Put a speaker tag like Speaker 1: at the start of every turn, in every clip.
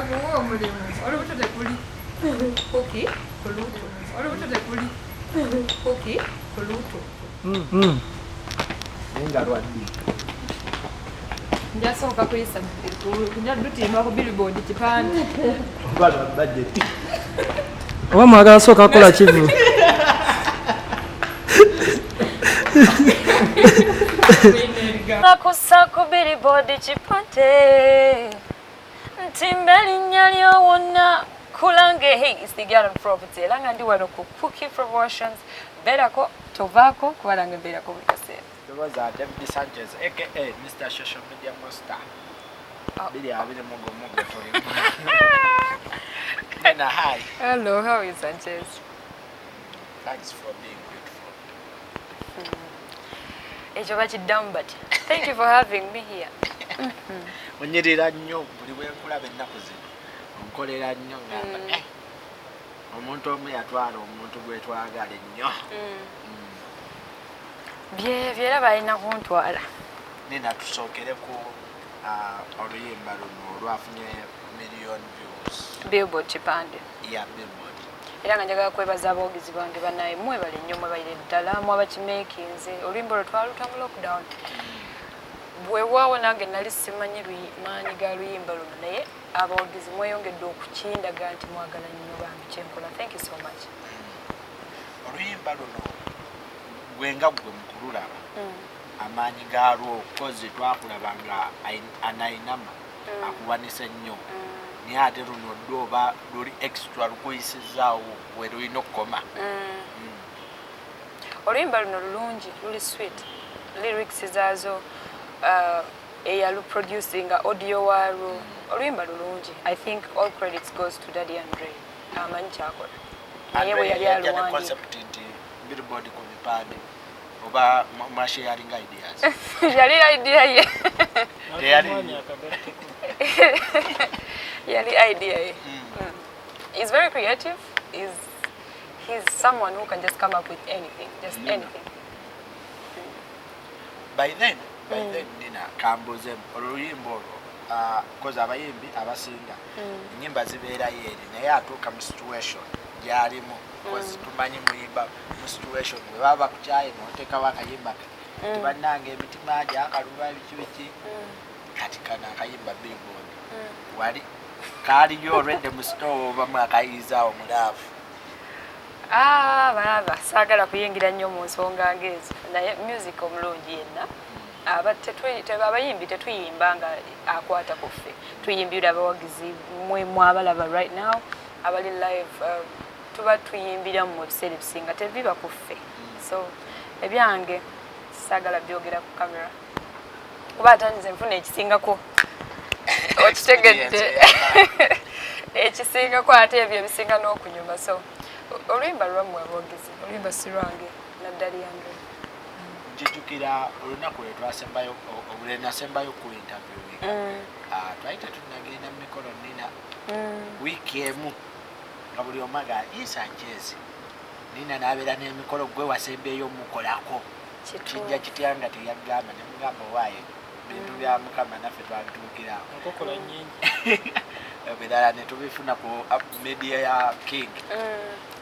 Speaker 1: Bakuwa omulimu, olubuto tekuli. Cookie, Pluto. Olubuto tekuli. Cookie, Pluto.
Speaker 2: Naye nga lwaddi?
Speaker 1: Njasooka kuyisa, nja dutimba ku billboard kipande.
Speaker 2: Oba lwa budget?
Speaker 3: Oba mwagala sooka kukola kivu?
Speaker 4: Nakussa ku billboard kipande, ntimba erinnya lyo wonna kulange. Hey, it's the girl on property, era nga ndi wano ku Cookie Promotions. Beerako, tovaako, kuba nange mbeerako buli kaseera.
Speaker 2: Ndowooza David Sanchez, aka Mr Social Media Monster.
Speaker 1: Ah.
Speaker 2: 2021 gwe tulimu. Nina, hi.
Speaker 1: Hello, how is Sanchez?
Speaker 2: Thanks for being beautiful.
Speaker 4: Ekyo bakiddamu batya? Thank you for having me here.
Speaker 2: Onyerera nnyo buli bwenkulaba ennaku zino, onkolera nnyo. Ngamba, eh, omuntu omu yatwala omuntu gwe twagala ennyo.
Speaker 4: Byebyo, era balina kuntwala.
Speaker 2: Nina, tusookere ku oluyimba luno olwafunye million views.
Speaker 4: Billboard kipande.
Speaker 2: Ya billboard.
Speaker 4: Era nga njagala kwebaza abawagizi bange. Banaye mwebale nnyo, mwebalire ddala, mwabakimeekinze. Oluyimba olwo twaluta mu lockdown. Bwewaawo nange nali simanyi maanyi ga luyimba luno, naye abawagizi mweyongedde okukindaga nti mwagala nnyo bambi kyenkola. Thank you so much.
Speaker 2: Oluyimba luno, gwe nga gwe mukululaba, amaanyi gaalwo, kozi twakulaba nga anainama akuwanise nnyo, naye ate luno ddo oba luli extra, lukuyisizaawo we lulina okukoma?
Speaker 4: Oluyimba luno lulungi, luli sweet. Lyrics zaazo, eyaluproducinga audio waalwo, oluyimba lulungi. I think all credits goes to Daddy Andre, amanyi kyakola. Naye bwe yali
Speaker 2: Andre yajja ne
Speaker 4: aluwandiika
Speaker 2: concept nti billboard ku bipande, oba mwasharinga ideas?
Speaker 4: Yali idea ye.
Speaker 2: Teyali.
Speaker 4: Yali idea ye. He's very creative. He's someone who can just come up with anything, just anything.
Speaker 2: By then, Nina, kambuze oluyimba olwo, koza abayimbi abasinga enyimba zibeerayo eri, naye atuuka mu situation gyalimu, kozi tumanyi muyimba mu situation bwe baba bakukyaye noteekawo akayimba ke tibannanga emitima gyakaluba biki biki. Kati kano akayimba billboard wali kaaliyo olwedde mu store, oba mwakayizaawo mu love?
Speaker 4: Ah, balaba saagala kuyingira nnyo mu nsonga ng'ezo, naye music omulungi yenna abayimbi tetuyimba nga akwata ku ffe, tuyimbira abawagizi. Mwe mwabalaba right now abali live, tuba tuyimbira mu ebiseera ebisinga tebiba ku ffe. So ebyange saagala byogera ku kamera, kuba ate nze nfuna ekisingako, okitegedde, ekisingako ate ebyo ebisinga n'okunyuma. So oluyimba lwammwe aboogezi, oluyimba si lwange naddali yange.
Speaker 2: Njijukira olunaku lwe twasembayo, lwe nasembayo ku interview, twali tetunagenda mu mikolo. Nina, wiiki emu nga buli omu aga Sanchez, Nina n'abeera n'emikolo, gwe wasembyeyo mukolako. Kijja kitya nga teyagamba? Nemugamba, waaye bintu bya Mukama, naffe twabituukirawo.
Speaker 5: Enkokola nyingi.
Speaker 2: Ebirala ne tubifuna ku media ya King.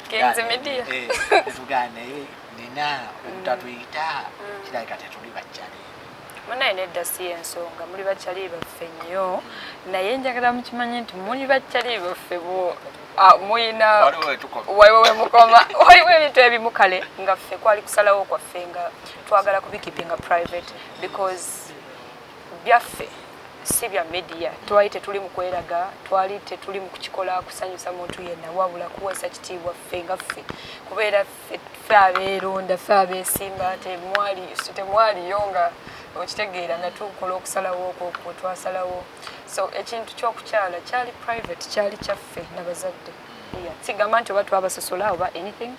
Speaker 4: Kings Media.
Speaker 2: Eh, netugamba naye Nina obutatuyita kirabika tetuli bakyali.
Speaker 4: Munaye nedda, si ensonga. Muli bakyali baffe nnyo, naye njagala mukimanye nti muli bakyali baffe bo muyina
Speaker 2: Waliwo wetukoma.
Speaker 4: Waliwo wemukoma. Waliwo ebintu ebimu kale nga ffe kwali kusalawo kwaffe nga twagala kubikeepinga private because byaffe, si bya media. Twali tetuli mu kweraga, twali tetuli mu kukikola kusanyusa muntu yenna, wabula kuweesa kitiibwa ffe nga ffe, kubeera ffe, ffe abeeronda, ffe abeesimba. Temwali, temwaliyo nga okitegeera nga tukola okusalawo okwo kwe twasalawo. So ekintu ky'okukyala kyali private, kyali kyaffe nabazadde. Yeah. Sigamba nti oba twabasosola oba anything,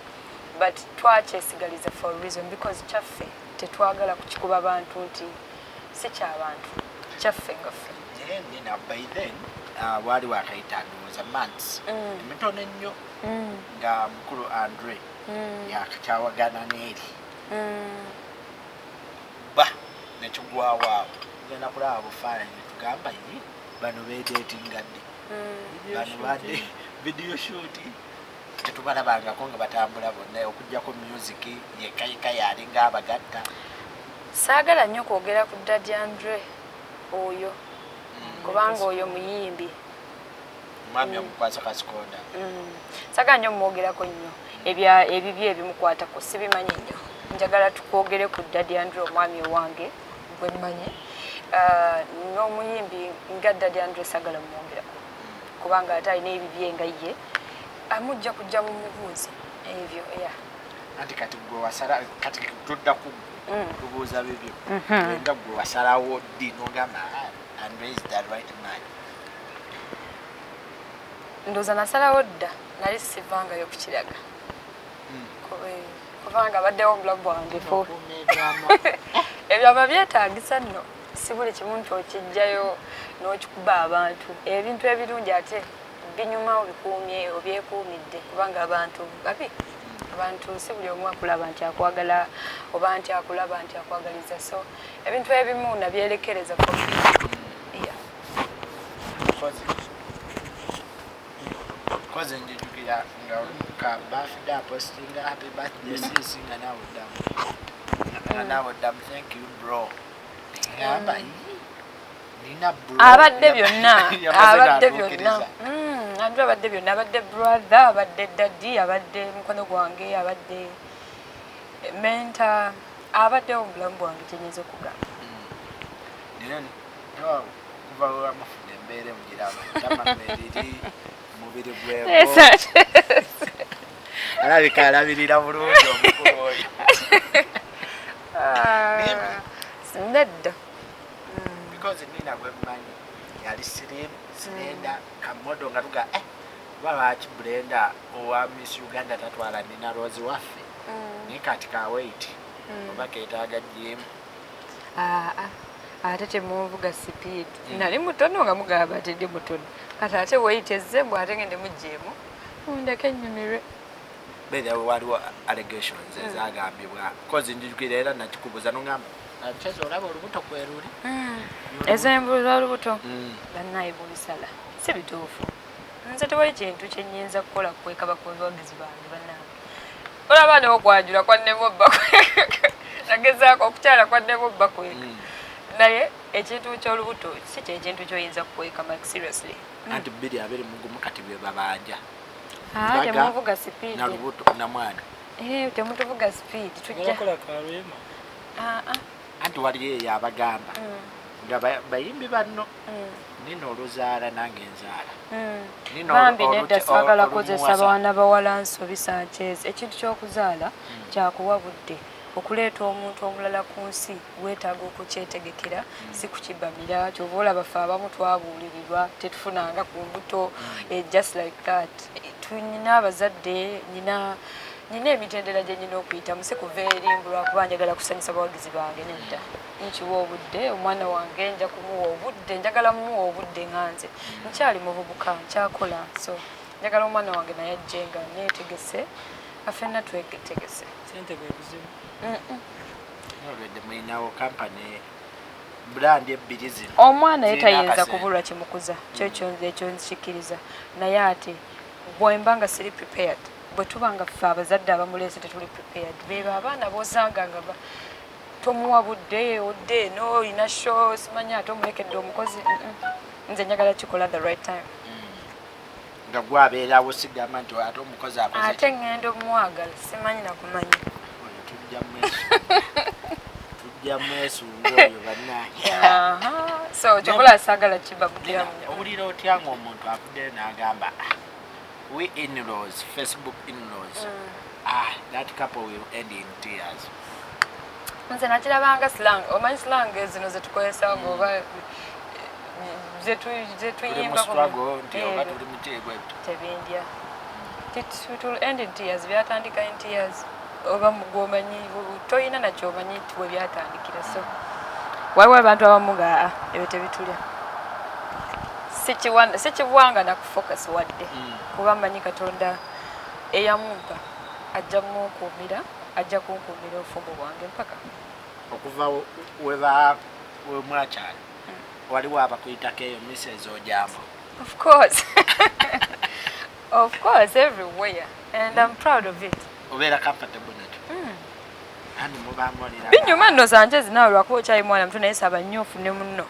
Speaker 4: but twakyesigaliza for a reason, because kyaffe, tetwagala kukikuba bantu nti si kyabantu, kyaffe nga ffe.
Speaker 2: Naye Nina, by then waali wakayita ndowooza months emitono ennyo nga mukulu Andre yakakyawagana n'eri ba nekigwawo awo. Genda kulaba bufaananyi netugamba, ye bano bedatinga ddi? Bano badde video shoot, tetubalabangako nga batambula bonna, okuggyako music yekayika yalinga abagatta.
Speaker 4: Saagala nnyo kwogera ku Daddy Andre oyo, kubanga oyo muyimbi.
Speaker 2: Omwami omukwasa kasikonda.
Speaker 4: Saagala nnyo mumwogerako nnyo, ebibyo ebimukwatako sibimanyi nnyo. Njagala tukwogere ku Daddy Andre omwami owange gwe mmanyi. N'omuyimbi nga Daddy Andre saagala mumwogerako, kubanga ate alina ebibye nga ye amujja kujja mumubuuzi ebyo ya.
Speaker 2: Anti kati gwe wasala, kati tudda ku tubuuza bibyo. Nga gwe wasalawo ddi n'ogamba, "Ah, Andre is the right man"?
Speaker 4: Ndowooza nasalawo dda, nali sivangayo kukiraga, kubanga abaddewo obulamu bwange fo. Ebyama byetaagisa nno, si buli kimu nti okijjayo n'okikuba abantu. Ebintu ebirungi ate binyuma obikuumye, obyekuumidde, kubanga abantu babi. Abantu si buli omu akulaba nti akwagala oba nti akulaba nti akwagaliza, so ebintu ebimu nabyerekereza for me. Yeah.
Speaker 2: Koze njijukira nga ka birthday apostinga "Happy birthday sis", nga naawe ddamu, nga naawe ddamu "Thank you bro". Ngamba, "Ii, nina bro."
Speaker 4: Abadde byonna.
Speaker 2: Yamaze
Speaker 4: Abadde byonna.
Speaker 2: n'atuukiriza.
Speaker 4: Andrew abadde byonna, abadde brother, abadde daddy, abadde mukono gwange, abadde mentor, abaddewo mu bulamu bwange, kyenyinza okugamba.
Speaker 2: Naye no, kuva we wamufuna embeera emugiraba tamamweriri mubiri gwego, alabika alabirira bulungi omukulu oyo.
Speaker 4: Ah, nedda.
Speaker 2: Because nina gwe mmanyi yali slim, slender, ka model, nga tuga, "Eh, oba lwaki Brenda owa Miss Uganda tatwala Nina Rose waffe?" Naye kati ka weight oba ketaaga gym.
Speaker 4: Ah, ah. Ate temunvuga speed. Nali mutono nga mugamba nti ndi mutono, kati ate weight ezze mbw ate ngende mugyeemu, mundeke ennyumirwe.
Speaker 2: Beera waliwo allegations ezagambibwa, kozi njijukira era nakikubuza nogamba, "Kyeza olaba olubuto kweruli."
Speaker 4: Ez'embulu z'olubuto, bannaye mubisala, si bituufu. Nze tewali kintu kyenyinza kukola kwekaba ku bawagizi bange. Bannange, olaba neokwanjula kwannemu obbakweka, nagezaako okukyala kwannemu obbakweka, naye ekintu ky'olubuto si kyekintu kyoyinza kukweka, Mike, seriously.
Speaker 2: Anti 2021 kati bye babanja.
Speaker 4: Ah,
Speaker 2: Mbaga,
Speaker 4: temuvuga speed.
Speaker 2: Na lubuto namwana.
Speaker 4: Eh, temutuvuga speed, tujja.
Speaker 5: Kola kalwema.
Speaker 4: Ah, ah.
Speaker 2: Anti waliyo eyo abagamba nga bayimbi banno, nina oluzaala nange nzaala. Nina
Speaker 4: Bambi nedda, saagala kozesa
Speaker 2: olumuwasa.
Speaker 4: baana bawala nsobi. Sanchez, ekintu ky'okuzaala kyakuwa budde. Okuleeta omuntu omulala ku nsi weetaaga okukyetegekera, si kukibamira. Kyova olaba ffe abamu twabuulirirwa, tetufunanga ku mbuto just like that. Tunyina abazadde, nyina emitendera gye nyina okuyitamu, si kuva eri mbu lwakuba njagala kusanyusa bawagizi bange. Nedda, nkiwa obudde omwana wange, nja kumuwa obudde, njagala mumuwa obudde nga nze nkyali muvubuka, nkyakola, so njagala omwana wange naye ajje nga neetegese, afenna twetegese.
Speaker 5: Sente bwe buzibu.
Speaker 2: Olwedde mulinawo kampany brand ebbiri zino.
Speaker 4: Omwana ye
Speaker 2: Zirina
Speaker 4: tayinza
Speaker 2: akasente.
Speaker 4: kubulwa kimukuza, kyekyo nze ekyo nzikiriza, naye ate bwemba nga siri prepared, bwe tuba nga ffe abazadde abamuleese tetuli prepared, beba abaana bosanga nga tomuwa budde, odde eno olina show, simanyi ate omulekedde omukozi. Nze njagala kikola the right time.
Speaker 2: Nga gwabeerawo, sigamba nti ate omukozi akoze.
Speaker 4: Ate ŋŋenda omwagala, simanyi nakumanya.
Speaker 2: Oyo tujja mwesunga oyo, bannange.
Speaker 4: Aha. So kyokola saagala kibabukira nnyo.
Speaker 2: Owulira otya ng'omuntu avuddeyo n'agamba, "Ah, we in-laws, Facebook in-laws, ah, that couple will end in tears"?
Speaker 4: Nze nakirabanga slang, omanyi slang zino zetukozesa ngaoba
Speaker 2: Tuli mu
Speaker 4: zetuyimba.
Speaker 2: Struggle nti oba tuli mu kyegwe.
Speaker 4: Tebindya. It will end in tears, byatandika in tears, oba gwomanyi toyina nakyomanyi nti we byatandikira. So waliwo abantu abamu nga "Ah, ebyo tebitulya." Sikiwanga nakufocus wadde, kuba mmanyi Katonda eyamumpa ajja munkuumira, ajja kunkuumira obufumbo bwange mpaka.
Speaker 2: Okuva weba wemwakyala, waliwo abakuyitako eyo Mrs Ojambo?
Speaker 4: Of course. Of course, everywhere. And I'm proud of it.
Speaker 2: Obeera comfortable nakyo? Andi mubaamu olira?
Speaker 4: Binyuma nno zanje naawe, lwakuba okyali mwana muto, naye saba nnyo ofune munno.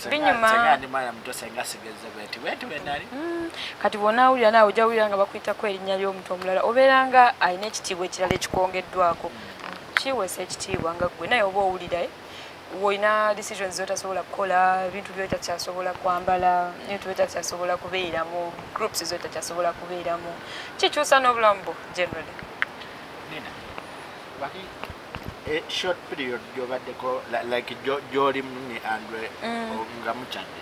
Speaker 4: Binyuma.
Speaker 2: Senga ndi mwana muto, senga sigeze bweti bweti bwe nali.
Speaker 4: Kati bw'onaawulira naawe ojja wulira nga bakuyitako erinnya ly'omuntu omulala, obeera nga alina ekitiibwa ekirala ekikwongeddwako, kiweesa ekitiibwa nga ggwe naye oba owulira woolina decisions zotasobola kukola, ebintu byotakyasobola kwambala, ebintu byotakyasobola kubeeramu, groups zotakyasobola kubeeramu, kikyusa n'obulamu bwo generally.
Speaker 2: Nina wali short period gyobaddeko like gy'olimu ne Andre nga mukyadde,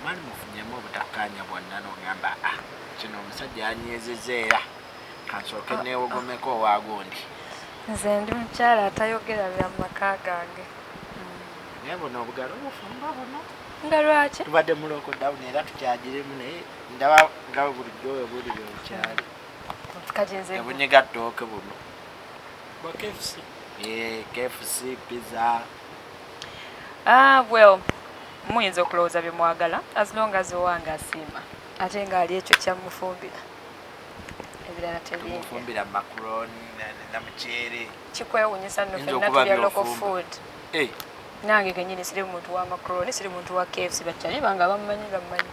Speaker 2: mwali mufunyemu obutakkaanya bwonna n'ogamba, "Ah, kino omusajja anyeezeza, era kansooke neewogomeko owaagundi"?
Speaker 4: Nze ndi mukyala atayogera bya mu maka gange.
Speaker 2: Naye buno obugalo bufumba buno.
Speaker 4: Nga lwaki?
Speaker 2: Tubadde mu lockdown era tukyagiremu, naye ndaba nga bulijjo we buli bwebukyali.
Speaker 4: Kati nze
Speaker 2: Ebunyiga ttooke buno.
Speaker 5: Bwa KFC.
Speaker 2: Eh, KFC pizza.
Speaker 4: Ah, well, muyinza okulowooza bye mwagala, as long as owange asiima ate ng'ali ekyo kyamufumbira, ebirala tebingi.
Speaker 2: Tumufumbira macaroni na muceere.
Speaker 4: Kikwewunyisa nno.
Speaker 2: Yinza
Speaker 4: Ffenna
Speaker 2: okuba
Speaker 4: tulya local
Speaker 2: by'ofumba.
Speaker 4: food.
Speaker 2: Eh,
Speaker 4: Nange kenyini siri muntu wa macaroni, siri muntu wa KFC. Bakyali bange abamumanyi bamumanyi.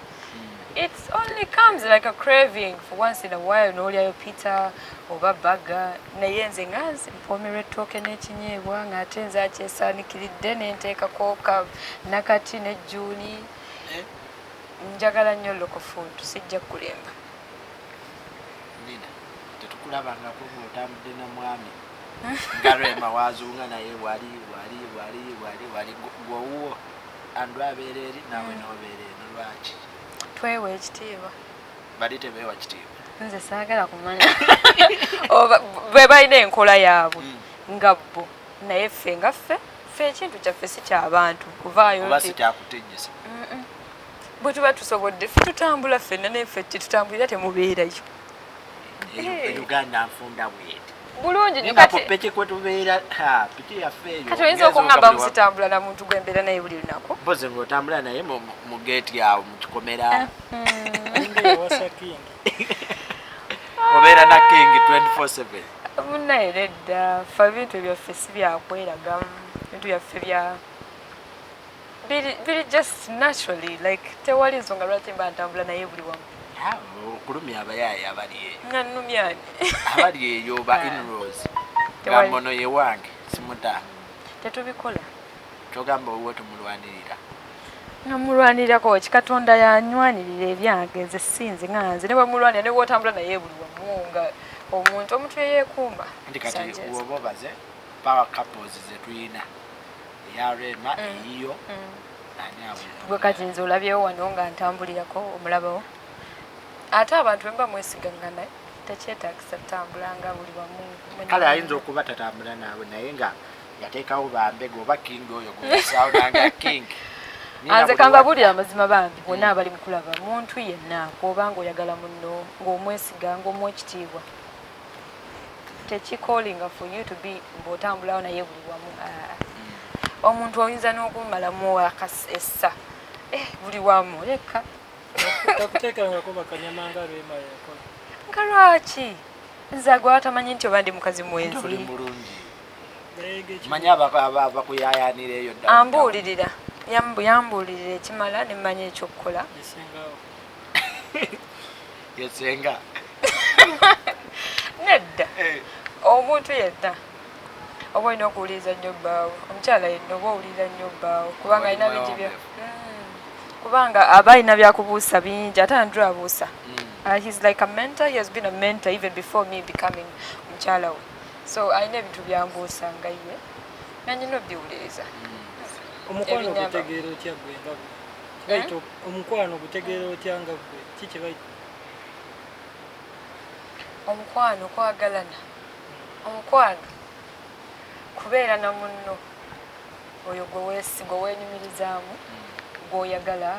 Speaker 4: It only comes like a craving for once in a while n'olyayo pizza oba burger, naye nze nga nze mpoomerwa ettooke n'ekinyeebwa, ng'ate nze akyesaanikiridde nenteekako ka nakati n'ejjuuni.
Speaker 2: Eh,
Speaker 4: Njagala nnyo local food, sijja kukulemba.
Speaker 2: Nina, tetukulabangako ng'otambudde na mwami nga Rema wazunga naye wali wali wali wali wali gwowuwo andu abeera eri naawe n'obeera eno, lwaki?
Speaker 4: Twewa ekitiibwa.
Speaker 2: Bali tebeewa kitiibwa?
Speaker 4: Nze saagala kumanya oba bwe balina enkola yaabwe nga bo, naye ffe nga ffe, ffe ekintu kyaffe si kyabantu kuvaayo
Speaker 2: Oba
Speaker 4: nti
Speaker 2: si kyakutejjesa?
Speaker 4: Bwe tuba tusobodde ffe tutambula ffenna, naye ffe tetutambulira, temubeerayo.
Speaker 2: E Uganda nfunda bweti.
Speaker 4: Bulungi nnyo.
Speaker 2: Naye nga ku
Speaker 4: Kati
Speaker 2: piki kwe tubeera, ha, piki yaffe eyo.
Speaker 4: Kati oyinza okuŋŋamba musitambula na muntu gwe mbeera naye buli lunaku?
Speaker 2: Mpozi ng'otambula naye mu geeti awo mu kikomera.
Speaker 5: Nga yawasa King.
Speaker 2: Obeera na King 24/7.
Speaker 4: Munnaye nedda, ffe ebintu byaffe si byakweragamu, ebintu byaffe bya biri just naturally, like tewali nsonga lwaki mba ntambula naye buli wamu.
Speaker 2: Ah, okulumya abayaayi abali eyo.
Speaker 4: Nga nnumyani?
Speaker 2: Abali eyo ba
Speaker 4: Ah.
Speaker 2: inlaws.
Speaker 4: Tewali.
Speaker 2: Nga mbono ye wange simuta.
Speaker 4: Tetubikola.
Speaker 2: Kyogamba owuwe tumulwanirira?
Speaker 4: Nga mulwanirako ki? Katonda yanywanirira ebyange, nze sinze nga nze ne bwemulwanira ne bwotambula naye buli wamu nga omuntu yeyeekuuma.
Speaker 2: Nti kati
Speaker 4: Sanchez.
Speaker 2: woba obaze power couples ze tuyina, eya Rema, eyiyo, ani awulira?
Speaker 4: Gwe kati nze olabyewo wano nga ntambulirako omulabawo, ate abantu bemba mwesigangana tekyetagisa tutambula nga buli wamu.
Speaker 2: Kale ayinza okuba tatambula naawe, naye nga yateekawo bambega oba King oyo gwesaawo nanga King. Nina
Speaker 4: Nze
Speaker 2: buli
Speaker 4: kambabuulira amazima bambi, bonna abali mukulaba, muntu yenna bw'obanga oyagala munno, ng'omwesiga, ng'omuwa ekitiibwa, tekicallinga for you to be ng'otambulawo naye buli wamu. Ah. Omuntu oyinza n'okumalamu essa buli wamu leka.
Speaker 5: Takuteekangako bakanyama nga Rema yakola?
Speaker 4: Nga lwaki? Nze gwe batamanyi nti oba ndi mukazi
Speaker 2: Nti
Speaker 4: mwenzi.
Speaker 2: oli mulungi.
Speaker 5: Naye ng'ekimu-
Speaker 2: Manyi abakuyayanira eyo downtown.
Speaker 4: Ambuulirira, yambuulirira ekimala nemmanya ekyokukola.
Speaker 5: Esingawo.
Speaker 2: Yesenga.
Speaker 4: Nedda.
Speaker 2: Eh,
Speaker 4: Omuntu yenna oba olina okuwuliriza nnyo bbaawo, omukyala yenna oba owuliriza nnyo bbaawo, kubanga alina bingi bya kubanga aba alina byakubuusa bingi, ate Andrew abuusa. He's like a mentor. He has been a mentor even before me becoming mukyala we, so alina ebintu byambuusa nga ye nanyina obiwuliriza.
Speaker 5: Omukwano
Speaker 4: Ebinyamba.
Speaker 5: ogutegeera otya gwe nga gwe? Kibayita omukwano ogutegeera otya nga gwe? Ki kye bayita?
Speaker 4: Omukwano kwagalana, omukwano kubeera na munno oyo gwe gwe weenyumirizaamu, gw'oyagala,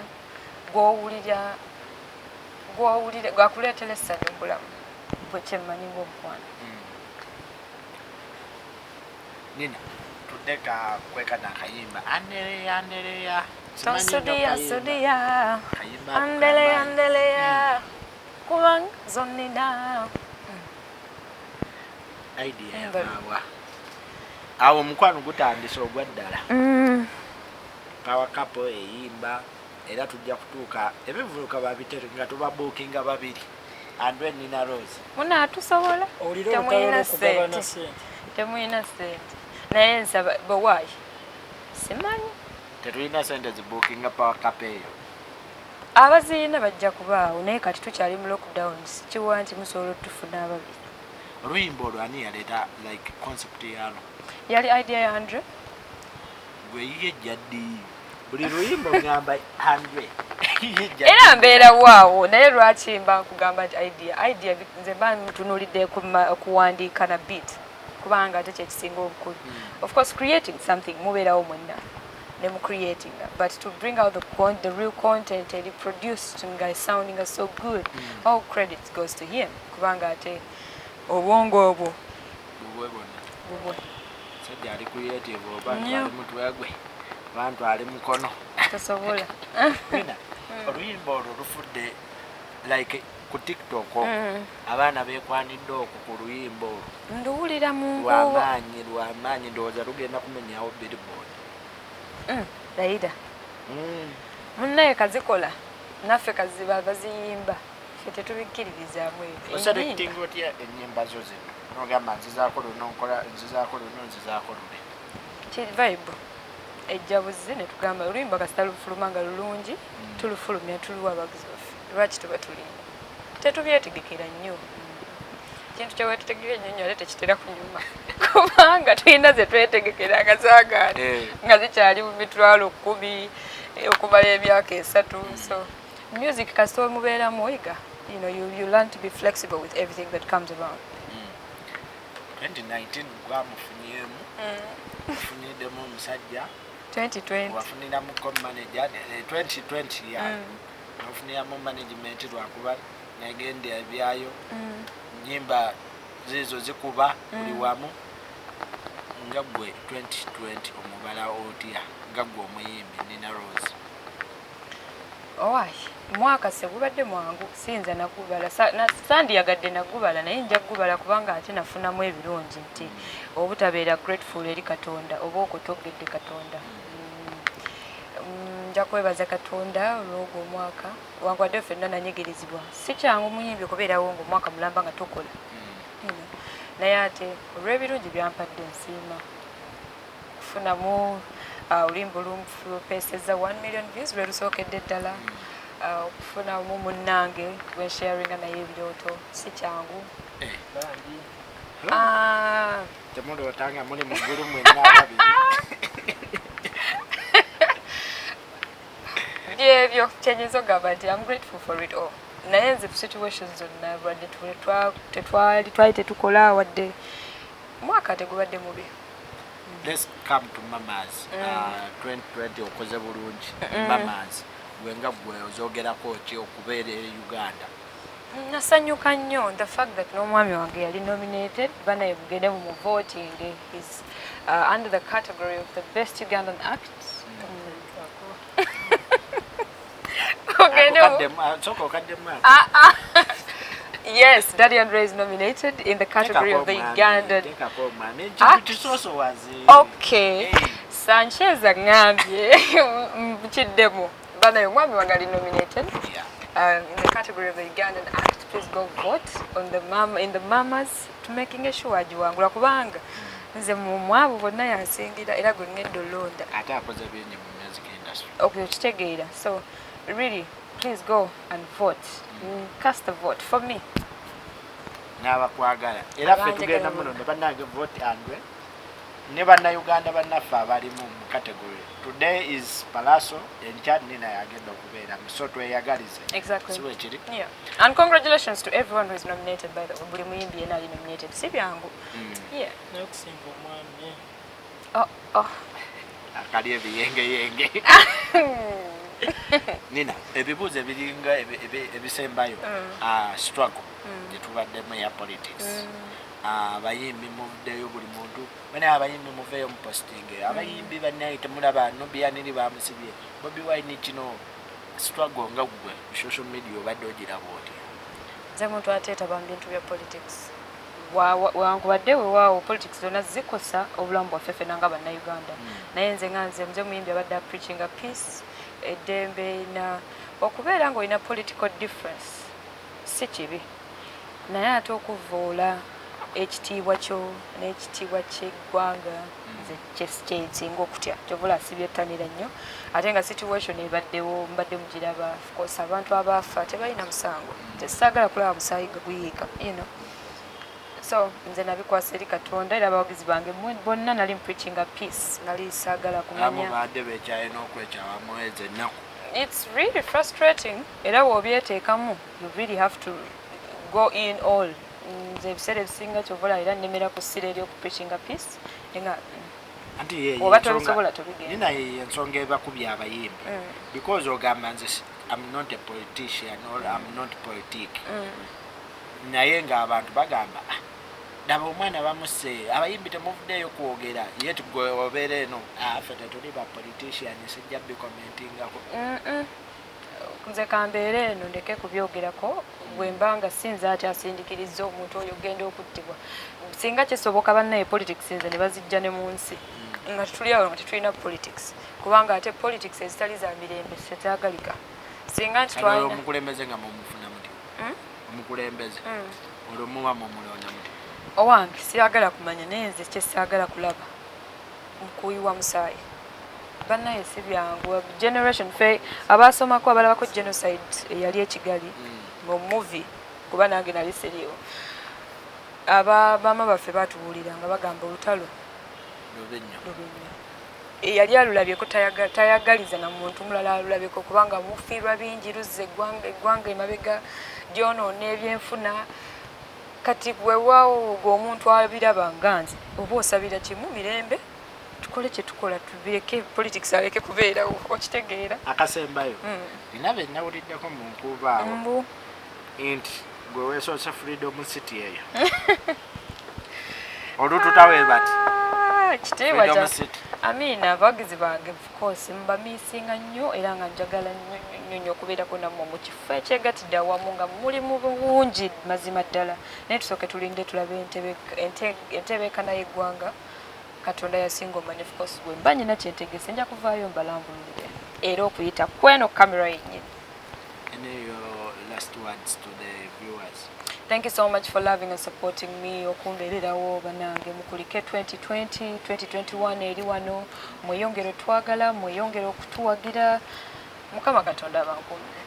Speaker 4: gw'owulira gwakuleetera essanyu mu bulamu bwe, kyemmanyi ng'omukwano.
Speaker 2: Nina, tudde Tudde ka kwekana akayimba Andereya Andereya.
Speaker 4: Tonsudiya sudiya
Speaker 2: Kayimba ako
Speaker 4: Andeleya
Speaker 2: kamaanyi.
Speaker 4: andeleya kubanga zonnina.
Speaker 2: Idea yavaawa? Awo omukwano gutandise ogwa ddala. Power couple eyimba, era tujja kutuuka ebivuluka babitere nga tubabuukinga babiri, Andre, Nina Rose.
Speaker 4: Munaatusobola.
Speaker 5: Owulire olutalo
Speaker 4: Temulina
Speaker 5: lw'okugabana
Speaker 4: ssente.
Speaker 5: ssente.
Speaker 4: Temulina ssente, naye nsaba bwewaayi simanyi.
Speaker 2: Tetulina sente zibuukinga power couple eyo.
Speaker 4: Abaziyina bajja kubaawo, naye kati tukyali mu lockdown, sikiwa nti musobola otufuna ababiri.
Speaker 2: Oluyimba olwo ani yaleeta, like concept yalwo?
Speaker 4: Yali idea ya Andre.
Speaker 2: Gwe yiye ejja ddi? Buli luyimba ogamba Andre yiye ejja
Speaker 4: Era
Speaker 2: ddi?
Speaker 4: mbeera waawo, naye lwaki mba nkugamba nti idea nze mba ntunuulidde okuwandiika na beat, kubanga ate kyekisinga obukulu. Of course creating something mubeerawo mwenna ne mu creating, but to bring out the real content eri produced nga sounding so good, all credit goes to him, kubanga ate obwongo obwo
Speaker 2: Bubwe bwonna.
Speaker 4: Bubwe.
Speaker 2: Sajja ali creative, oba
Speaker 4: Nnyo.
Speaker 2: ntwali mutwe gwe, oba ntwali mukono.
Speaker 4: Tosobola.
Speaker 2: Nina, oluyimba olwo lufudde like ku TikTok okwo, abaana bekwanidde okwo ku luyimba olwo.
Speaker 4: Nduwulira mu nkuubo.
Speaker 2: Lwamaanyi, lwamaanyi, ndowooza lugenda kumenyawo billboard.
Speaker 4: Layira munnaye kazikola naffe kaziba baziyimba, ffe tetubikkiririzaamu ebyo.
Speaker 2: Oselectinga otya ennyimba zo zino nogamba nzizaako luno, nkola nzizaako luno, nzizaako luli?
Speaker 4: Vibe ejja buzzi ne tugamba oluyimba kasita lufuluma nga lulungi, tulufulumya, tuluwa abagizi baffe. Lwaki tuba tulinda? Tetubyetegekera nnyo. Kintu kyewetutegekera ennyo nnyo ate tekitera kunyuma, kubanga tulina ze twetegekera nga zaagaana nga zikyali mu 100,000 okumala emyaka 3. So music kasita omubeeramu oyiga, you learn to be flexible with everything that comes around.
Speaker 2: 2019 gwamufunyemu, ofunyiddemu omusajja.
Speaker 4: 2020.
Speaker 2: Wafuniramuko manager 2020 ya nofuniramu management, lwakuba negenda ebyayo, nyimba zizo zikuba buli wamu. Nga gwe 2020 omubala otya, nga gwe omuyimbi Nina Rose?
Speaker 4: Owai, mwaka se gubadde mwangu, siyinza nagubala. Sandiyagadde nagubala, naye nja kugubala kubanga ate nafunamu ebirungi, nti obutabeera grateful eri Katonda oba okutogedde Katonda. Nja kwebaza Katonda olw'ogwo omwaka, wankwadde ffenna nanyigirizibwa. Si kyangu muyimbi okubeerawo ng'omwaka mulamba nga tokola. Naye ate olw'ebirungi byampadde nsiima kufunamu oluyimba olumpeesezza 1 million views lwe lusookedde ddala, okufunamu munnange gwensharinga naye ebirooto, si kyangu.
Speaker 5: Bambi.
Speaker 2: Temuloota nga muli mu ggulu mwenna ababiri?
Speaker 4: Byebyo kyenyinza okugamba nti am grateful for it all, naye nze situations zonna lwadde tetwali twali tetukola, wadde mwaka tegubadde mubi.
Speaker 2: Let's come to mamas. 2020 okoze bulungi. Mamas, gwe nga gwe ozogerako ki okubeera e Uganda?
Speaker 4: Nasanyuka nnyo the fact that n'omwami wange yali nominated. Banaye mugende mu voting is under the category of the best Ugandan act. Ogende
Speaker 2: Sooka okaddemu ako.
Speaker 4: Ah, ah. Yes, Daddy Andre is nominated in the category of the Ugandan
Speaker 2: Teekako omwami.
Speaker 4: Act.
Speaker 2: Ekintu kisoosowaze.
Speaker 4: Okay.
Speaker 2: Hey.
Speaker 4: Sanchez aŋŋambye nkiddemu. Banaye omwami wange ali nominated in the category of the Ugandan Act. Please go vote on the mama in the mamas to making sure agiwangula, kubanga nze mu mwabo bonna yansingira era gwe ngenda olonda.
Speaker 2: Ate akoze bingi mu music industry.
Speaker 4: Okay, okitegeera. So really, please go and vote. Cast a vote for me.
Speaker 2: N'abakwagala era ffe
Speaker 4: Abanjagala
Speaker 2: tugenda
Speaker 4: bonna.
Speaker 2: muno ne bannange, vote Andre ne bannayuganda bannaffe abalimu mu category. Today is Palaso, enkya Nina yagenda okubeeramu, so tweyagalize.
Speaker 4: Exactly.
Speaker 2: Si bwe kiri?
Speaker 4: Yeah. And congratulations to everyone who is nominated, by the way. Buli muyimbi yenna ali nominated. Si byangu. Yeah.
Speaker 5: Naye okusinga omwami.
Speaker 4: Oh.
Speaker 2: Akali ebiyengeyenge. Nina, ebibuuzo ebiringa ebisembayo, struggle gye tubaddemu eya politics. Abayimbi muvuddeyo, buli muntu bana, abayimbi muveeyo mu posting, abayimbi bannaye temulaba Nubian Li bamusibye, Bobi Wine kino. Struggle nga ggwe social media obadde ogiraba otya?
Speaker 4: Nze muntu ateetaba mu bintu bya politics. Wankubadde wewaawo politics zonna zikosa obulamu bwaffe ffenna nga Bannayuganda, naye nze nga nze nze muyimbi abadde apreachinga peace, eddembe, na okubeera ng'olina political difference si kibi, naye ate okuvoola ekitiibwa kyo n'ekitiibwa ky'eggwanga nze kyensinga okutya. Kyovula sibyettanira nnyo, ate nga situation ebaddewo mbadde mugiraba. Of course abantu abaafa tebalina musango, tesaagala kulaba musaayi guyiika. So nze nabikwasa eri Katonda era abawagizi bange bonna. Nali mpreachinga peace, nali saagala
Speaker 2: Abamu
Speaker 4: kumanya.
Speaker 2: Badde bekyaye n'okwekyawa mwezi ennaku.
Speaker 4: It's really frustrating, era bw'obyeteekamu you really have to go in all. Nze ebiseera ebisinga kyova era nnemera ku ssira ery'okupreachinga peace nga
Speaker 2: Anti ye
Speaker 4: Oba tobisobola, tobigenda.
Speaker 2: Nina ye ensonga ebakubya abayimbi, because ogamba nze I'm not a politician or I'm not politic, naye ng'abantu bagamba, "Ah, laba omwana bamusse, abayimbi temuvuddeeyo kwogera," yet gwe obeera eno, "Ah, ffe tetuli ba politician, sijja bicommentingako."
Speaker 4: Nze kambeere eno ndeke kubyogerako, bwe mba nga sinze ate asindikiriza omuntu oyo ogenda okuttibwa. Singa kisoboka bannaye politics nze ne bazijja ne mu nsi nga tetuli awo, nga tetulina politics, kubanga ate politics ezitali za mirembe tetyagalika. Singa nti
Speaker 2: Kati olwo
Speaker 4: twalina
Speaker 2: omukulembeze nga mumufuna muti? Omukulembeze olwo muba mumulonda muti?
Speaker 4: Owange siyagala kumanya, naye nze kyesaagala kulaba mukuyiwa musaayi. Bannaye si byangu. Generation fe abasomako, abalabako genocide eyali e Kigali mu movie, kuba nange nali siriiwo, aba maama baffe batubuulira nga bagamba olutalo
Speaker 2: Lubi nnyo.
Speaker 4: Lubi nnyo. Eyali alulabyeko tayagaliza na muntu mulala alulabyeko, kubanga mufiirwa bingi, luzza eggwanga emabega, lyonoona ebyenfuna. Kati weewaawo gwe omuntu abiraba nga nze, oba osabira kimu mirembe, tukole kyetukola, tubireke, politics aleke kubeerawo, okitegeera?
Speaker 2: Akasembayo, nina be nawuliddeko mu nkuubaawo
Speaker 4: Mbu
Speaker 2: nti gwe weesoose Freedom City eyo olututa we bati.
Speaker 4: Ah, kitiibwa
Speaker 2: Freedom
Speaker 4: kya
Speaker 2: City.
Speaker 4: Amiina. Abawagizi bange, of course mbamiisinga nnyo, era nga njagala nnyo nnyo nnyo okubeerako nammwe mu kifo ekyegatidde awamu nga muli mu bungi mazima ddala. Naye tusooke tulinde tulabe entebeekana y'eggwanga. Katonda yasinga omanyi. Of course bwe mba nyina kyentegese nja kuvaayo mbalambululire, era okuyita kweno kamera yennyini.
Speaker 2: Any your last words to the viewers?
Speaker 4: Thank you so much for loving and supporting me, okumbeererawo. Banange mukulike 2020, 2021 eri wano, mweyongere otwagala, mweyongere okutuwagira. Mukama Katonda abankumire.